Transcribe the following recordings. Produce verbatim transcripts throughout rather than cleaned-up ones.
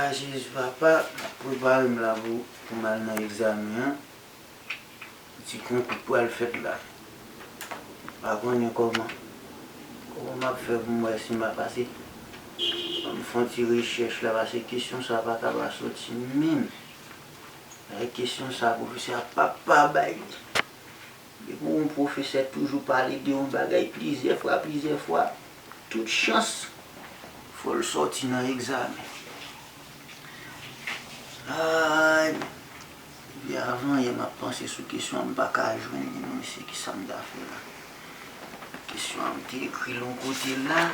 Jezi papa, m ap prepare m la pou, pou m al nan egzamen an. Ti konkou pral fèt la. M pa konnen kòman, kòman m ap fè pou m wè si m ap pase. Ban m fè yon ti rechèch la, paske kesyon sa pa ka pa soti menm. Lè kesyon sa, pwofesè a p ap pa bay li. Depi yon pwofesè toujou pale de yon bagay plizyè fwa, plizyè fwa, tout chans, fò l sòti nan egzamen. Ay, depi avan yè m ap panse sou kesyon an, m pa ka jwenn li, non, mesye, kisa m ta fè la? Kesyon an, m te ekri l yon kote la,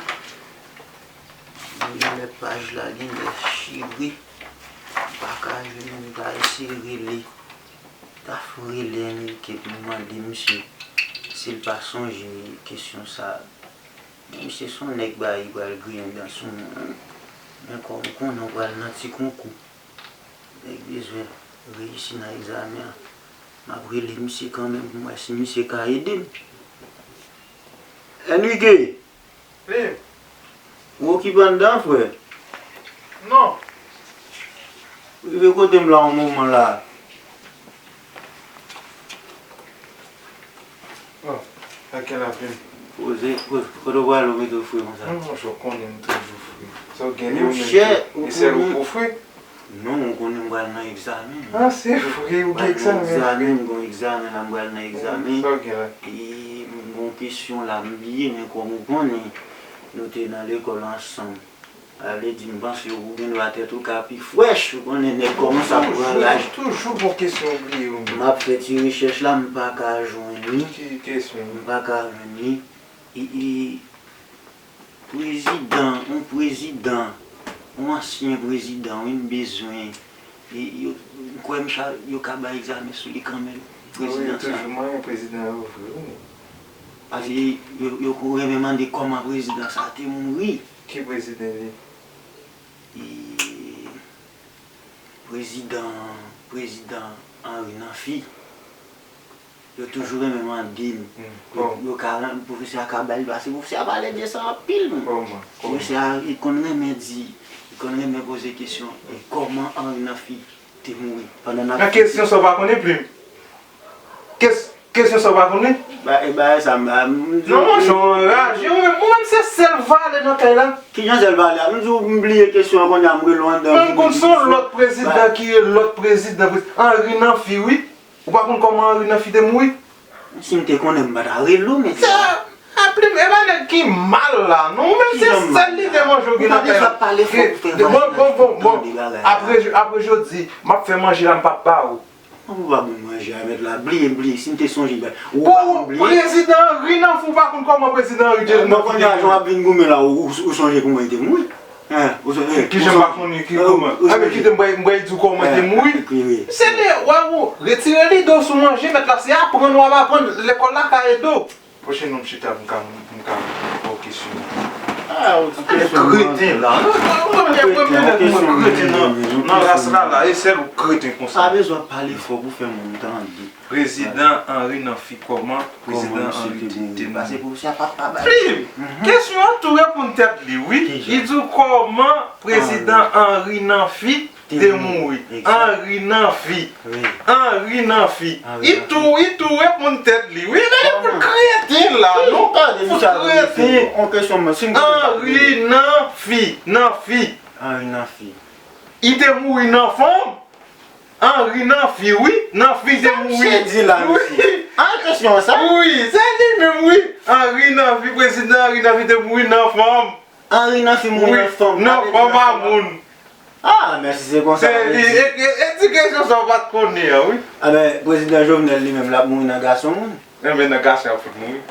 genlè paj la, genlè chire, m pa ka jwenn li, m ta eseye rele. Ta fou rele Enrique pou mande misye si l pa sonje kesyon sa. Men misye se yon nèg bay li pral griyen dan sou mwen wi. Men kòm ou konnen w pral nan ti konkou, nèg bezwen reyisi nan egzamen an. M ap rele misye kanmenm pou m wè si misye ka ede m. Enrique! Wi. Ou okipe anndan, frè? Non. Rive kote m la yon moman la. Oh, ak kèl apèl? Poze, poze. Kote w prale, ou mete w fre konsa? Non, monchè, w konnen m toujou fre. Sa w gen li ou menm? Monchè, tou? E sèl ou k fre? Non, ou konnen m pral nan egzamen. Ah, se vre, ou gen egzamen vre. M pral nan egzamen, m gen yon egzamen la, m pral nan egzamen. Sa w gen la? E m gen yon kesyon la, m bliye, men kòm ou konnen, nou te nan lekòl ansanm. Sa vle di, m panse ou gen dwa tèt ou ka pi frèch, ou konnen nèg kòmanse ap pran laj. Toujou, toujou gon kesyon ou bliye ou menm. M ap fè ti rechèch la, m pa ka jwenn li. Ki kesyon? M pa ka jwenn li. E, e, Prezidan, yon prezidan, yon ansyen prezidan, wi, m bezwen. E, yo, m kwè m cha-, yo ka bay egzamen sou li kanmenm, prezidan sa. Wi, toujou manyen prezidan yo vre, wi. Paske yo, yo renmen mande kòman prezidan sa te mouri. Ki prezidan li? E, prezidan, prezidan Henri Namphy. Yo toujou renmen mande m. Yo, yo ka, pwofesè a ka ba l, paske pwofesè a pale de sa anpil, menm. Kòman? Kòman? Pwofesè a, li konn renmen di, li konn renmen poze kesyon, e kòman Henri Namphy te mouri pandan n ap... Nan kesyon sa w pa konnen, Plim? Kes-, kesyon sa w pa konnen? Ba, e bagay sa, m, m, m, non, monchè, w anraje, ou menm, ou menm se sèl valè nan kay la. Kijan sèl valè a? M di w, m bliye kesyon an, kounye a m rele w anndan. Mwen m konn se yon lòt prezidan ki rele lòt prezidan, prez-, Henri Namphy, wi. Ou pa konn kòman Henri Namphy te mouri? Si m te konnen, m pa ta rele w, men... Sa, a Plim, e pa nèg ki mal la, non? Ou menm se sèl lide manje w gen nan kay la. Bon, bon, bon, bon. Apre, apre jodi, m ap fè manje la, m p ap ba ou. Ou pa bon manje a, mèt la. Bliye, bliye, si m te sonje, ou pa konn bliye. Prezidan Henri Namphy, ou pa konn kòman prezidan Henri te mouri? Bon, kounye a, jan w ap vin goumen la, ou, ou, ou sonje kòman li te mouri? Kijan m pa konnen ki kòman? Anben kite m bay, m bay di w kòman te mouri. Se de, w ap retire lide w sou manje, mèt la, se aprann w ap aprann, lekòl la ka ede w. Pwochen non m chita pou m ka, pou m ka ba w kesyon. Ah, ou di kesyon kreten la. Ou konn gen premye nèg mwen kreten nan, nan ras la la, e sèl ou kreten konsa. Pa bezwen pale fò pou fè moun tande. Prezidan Henri Namphy, kòman prezidan Henri te mouri? Plim! Kesyon an tou reponn tèt li, wi. Li di w kòman prezidan Henri Namphy te mouri. Henri Namphy. Henri Namphy. Li tou, li tou reponn tèt li, wi. Gade fout kreten la, non? Fout kreten. Henri Namphy. Namphy. Henri Namphy. Li te mouri nan fanm. Henri Namphy, wi. Namphy te mouri. Sa misye di la, mesye? An kesyon sa? Wi, se li menm, wi. Henri Namphy, prezidan Henri Namphy te mouri nan fanm. Henri Namphy mouri nan fanm. Nan fanm a moun. Ah, men si se konsa, e, e, e ti kesyon sa w pa t konnen an, wi. Anben, prezidan Jovenel li menm, l ap mouri nan gason moun. Anben, nan gason y ap fout mouri.